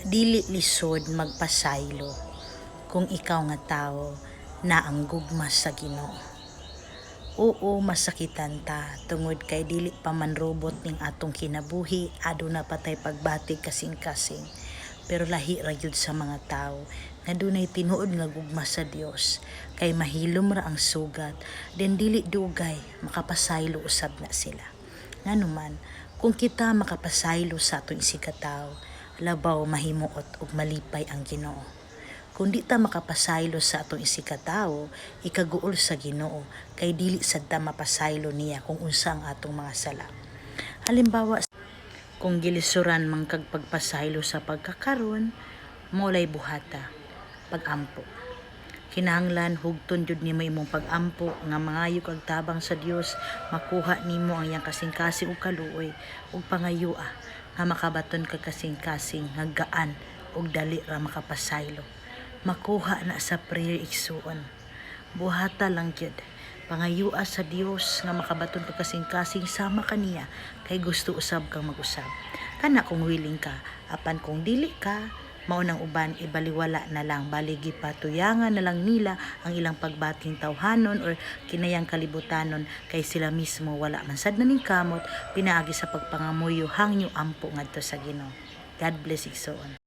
Dili lisod magpasaylo kung ikaw nga tawo na ang gugma sa Ginoo. Oo, masakitan ta tungod kay dili pa man robot ning atong kinabuhi, aduna pa tay pagbatig kasing-kasing. Pero lahi ra gyud sa mga tawo nga dunay tinuod nga gugma sa Dios kay mahilom ra ang sugat, then dili dugay makapasaylo usab na sila. Nganuman, kung kita makapasaylo sa atong isigkatawo, labaw mahimuot ug malipay ang Ginoo. Kung di ta makapasaylo sa atong isigkatawo, ikaguol sa Ginoo kay dili sad ta mapasaylo niya kung unsa ang atong mga sala. Halimbawa, kung gilisuran man kag pagpasaylo sa pagkakaron, mao lay buhata, pag-ampo. Kinahanglan hugton jud nimo imong pag-ampo nga mangayo kag tabang sa Dios, makuha nimo ang iyang kasing-kasing ug kaluoy ug pangayoa nga makabaton kag kasing-kasing nga gaan ug dali ra makapasaylo. Makuha na sa prayer, igsuon. Buhata lang gyud. Pangayoa sa Dios nga makabaton kag kasing-kasing sama kaniya kay gusto usab kang mag-usab. Kana kung willing ka, apan kung dili ka, mao nang uban ibaliwala na lang, bali gipatuyangan na lang nila ang ilang pagbating tawhanon or kinayang kalibutanon kay sila mismo wala man sad na ning kamot pinaagi sa pagpangamuyo, hangyo, ampo ngadto sa Ginoo. God bless, igsoon.